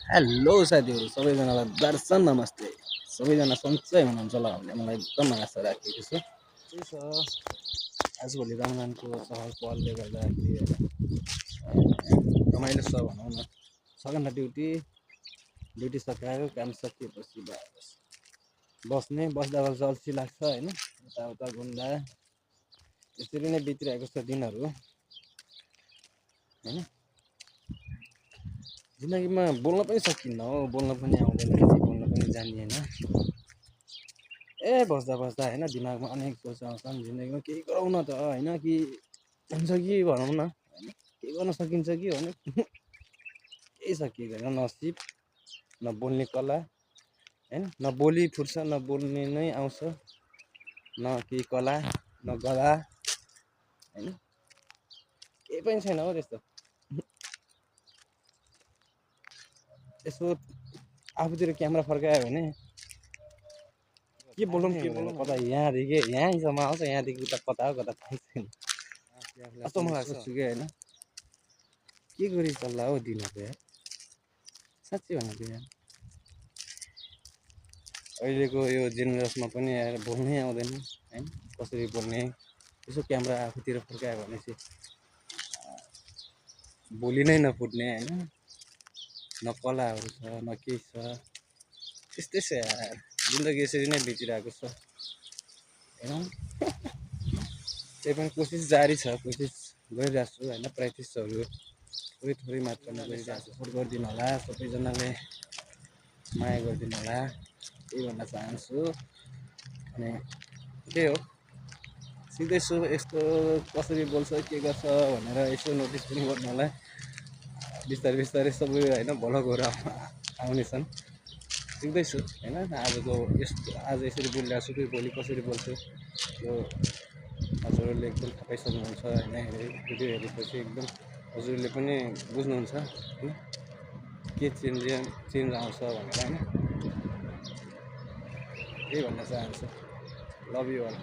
Hello साथीहरू सबैजनालाई दर्शन नमस्ते। सबैजना सन्चै हुनुहुन्छ होला भन्ने मलाई एकदम आशा राखेको छु। त्यही छ आजभोलि रमजानको चहल पहलले गर्दाखेरि रमाइलो छ भनौँ न। सघन ड्युटी सकायो, काम सकिएपछि बस बस्दा बस्दा अल्छी लाग्छ होइन, यताउता घुम्दा यसरी नै बितिरहेको छ दिनहरू होइन। जिन्दगीमा बोल्न पनि सकिन्न हो, बोल्न पनि आउँदैन, बोल्न पनि जानिएन। बस्दा होइन दिमागमा अनेक सोच आउँछन्। जिन्दगीमा केही गरौँ न त होइन, कि हुन्छ कि भनौँ न होइन, केही गर्न सकिन्छ कि होइन केही सकिँदैन। नसिब न बोल्ने कला होइन, न बोली फुट्छ न बोल्ने नै आउँछ, न केही कला न गला होइन, केही पनि छैन हो त्यस्तो। यसो आफूतिर क्यामेरा फर्कायो भने के बोलौँ कता यहाँसम्म आउँछ, यहाँदेखि उता कता हो कता थाहै छैन। कस्तो मलाई सोच्छु कि होइन, के गरी चल्ला हो दिनहरू यार, साँच्चै भनेको यार। अहिलेको यो जेनेरेसनमा पनि यार बोल्नै आउँदैन होइन, कसरी बोल्ने। यसो क्यामेरा आफूतिर फर्कायो भने चाहिँ बोली नै नफुट्ने होइन, न कलाहरू छ न केही छ। त्यस्तै छ यार, जिन्दगी यसरी नै बितिरहेको छ होइन। त्यही पनि कोसिस जारी छ, कोसिस गरिरहेको छु होइन। प्र्याक्टिसहरू थोरै मात्रामा गरिरहेको छु। सपोर्ट गरिदिनु होला सबैजनाले, माया गरिदिनु होला, त्यही भन्न चाहन्छु। अनि त्यही हो, सिक्दैछु यस्तो कसरी बोल्छ के गर्छ भनेर यसो नोटिस पनि गर्नु होला। बिस्तारै सबै होइन भ्लगहरू आउनेछन्, सिक्दैछु होइन। आज यसरी बोलिरहेको छु, फेरि भोलि कसरी बोल्छु यो हजुरहरूले एकदम थाहा पाइसक्नुहुन्छ होइन। भिडियो हेरेपछि एकदम हजुरहरूले पनि बुझ्नुहुन्छ होइन, के चेन्ज आउँछ भनेर होइन। त्यही भन्न चाहन्छु। Love you all.